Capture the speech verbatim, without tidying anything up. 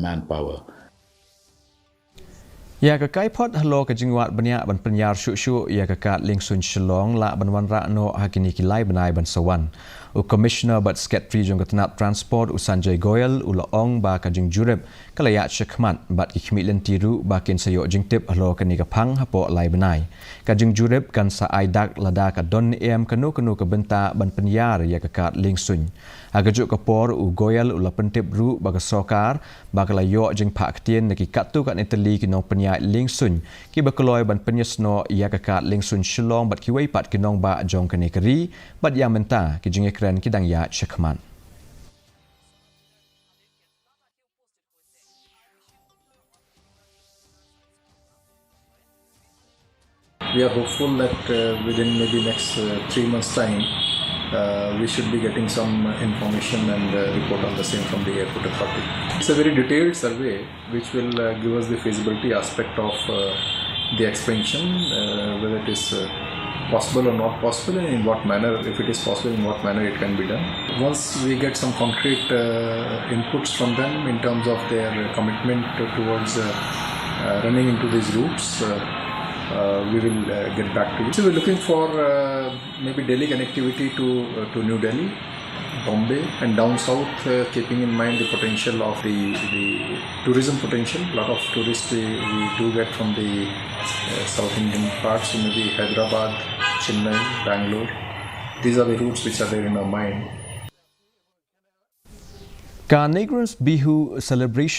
manpower. Ïa ka kaiphod halor ka jingwad bniah ban pynïar shuh shuh ïa ka kad liengsuiñ Shillong lah ban wanrah noh ha kine ki lai bnai ban sa wan. U Commissioner bad Secretary jong ka tnat Transport, u Sanjay Goyal, u la ong ba ka jingjurip ka la ïaid shakhmat bad ki khmih lynti ruh ba kin sa ïoh jingtip halor kane ka phang hapoh lai bnai. Ka jingjurip kan sa ai dak lada ka don ne em kano kano ka bynta ban pynïar ïa ka kad liengsuiñ. Ha kajuh ka por, u Goyal u la pyntip ruh ba ka sorkar ba ka la ïoh jingphah ktien na ki katto katne tylli ki nongpynïaid liengsuiñ kiba kloi ban pynïasnoh ïa ka kad liengsuiñ Shillong bad kiwei pat ki nongbah jong kane ka ri, bad ïa mynta ki jingïakren ki dang ïaid shakhmat. We are hopeful that, uh, within maybe next, uh, three months' time, uh, we should be getting some information and, uh, report on the same from the airport authority. It's a very detailed survey which will, uh, give us the feasibility aspect of, uh, the expansion, uh, whether it is, uh, possible or not possible, and in what manner, if it is possible, in what manner it can be done. Once we get some concrete, uh, inputs from them in terms of their commitment to, towards, uh, uh, running into these routes, uh, uh, we will, uh, get back to you. So we're looking for, uh, maybe daily connectivity to, uh, to New Delhi, Bombay, and down south, uh, keeping in mind the potential of the, the tourism potential. A lot of tourists we, we do get from the, uh, South Indian parts, so maybe Hyderabad, Chennai, Bangalore. These are the routes which are there in our mind. Ka Negrons Bihu Celebration